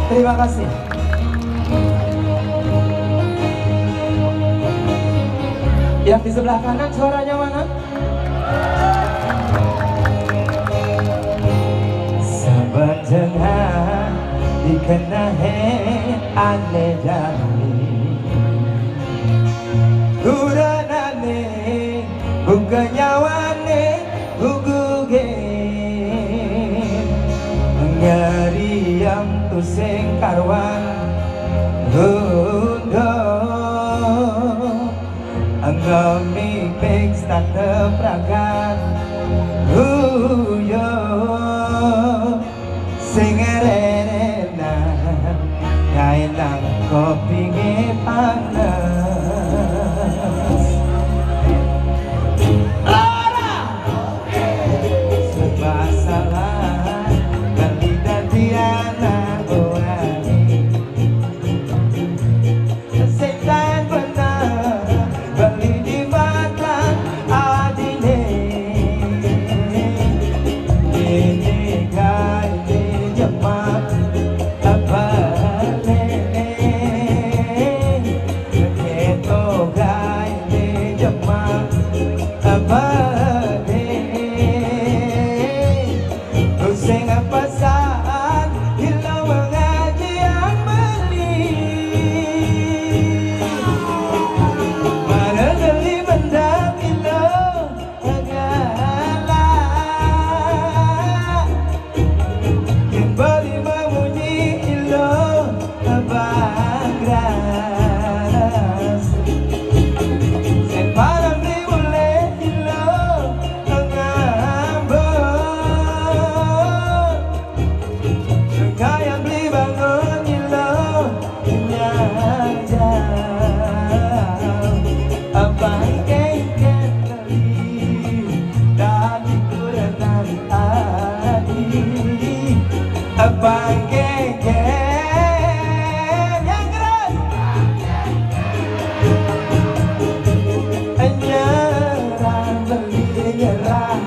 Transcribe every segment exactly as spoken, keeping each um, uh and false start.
Terima kasih. Yang di sebelah kanan suaranya mana? Saban jengah dikenahe ane jami, turanane buka nyawane guguge, ngeriam tusing karuan gundo. Angami pesta teprakan huyo, sing erenan kaenang kopinge panas. Lara! Serba salah, bali dadi anak buah. Setan bener beli di mata adine. Ini gai di jemak apa lele. Keto gai di jemak apa lele. Sing pasan ilo ngaji ameli. Mana beli benda ilo galak. Yang beli memunyi ilo bagras. Separan beli boleh ilo ngambek. Kayan beli bangun ilo nyajau. Abang kengkeng beli dadi kurenan adi. Abang kengkeng yang keras. Nyerah beli nyerah.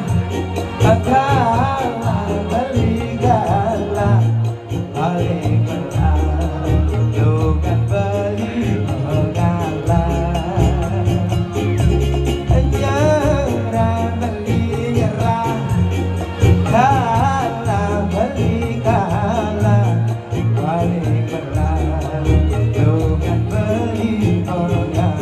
Kalah beli kalah, paling menang dogan beli mengalah. Nyerah beli nyerah, kalah beli kalah, paling menang dogan beli mengalah.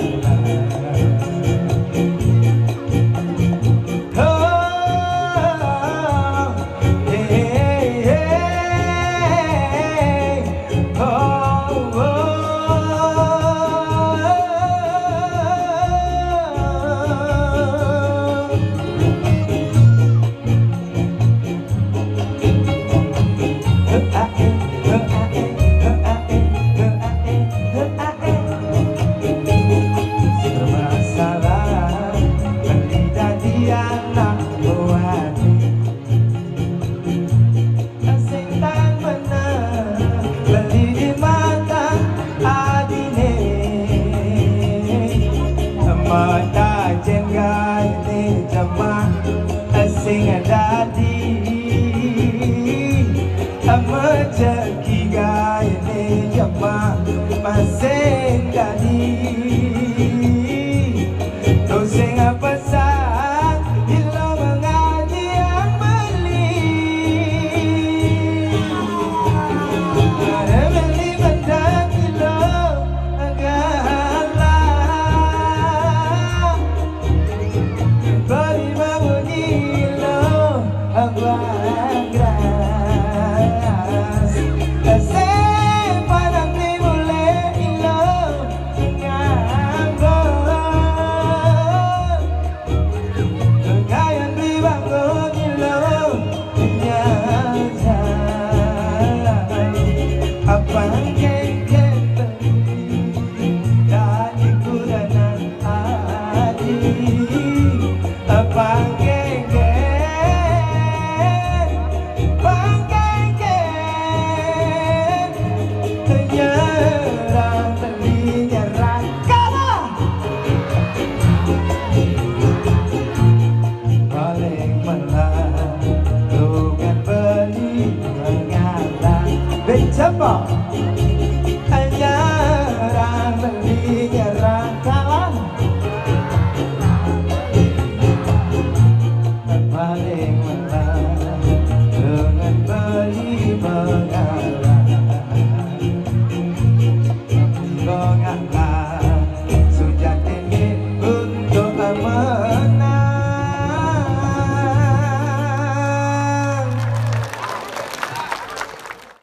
Bermasalah beli dadi anak buah. Sing tan bener beli di mata adine. Mata jenggai di jemak sing dadi. Mejeki gai di jemak masing dadi. Tusing apa Ilo mengaji yang beli. Ada beli benda ilo galak. Beri mawon ilo abang keras. Sepanang timule ilo ngambek. Kayan beli bangun ilo nyajau. Abang kengkeng beli dadi kurenan adi. Abang kengkeng, abang kengkeng, nyerah beli nyerah kalah. Paling menang dogan beli mengalah. Beli siapa?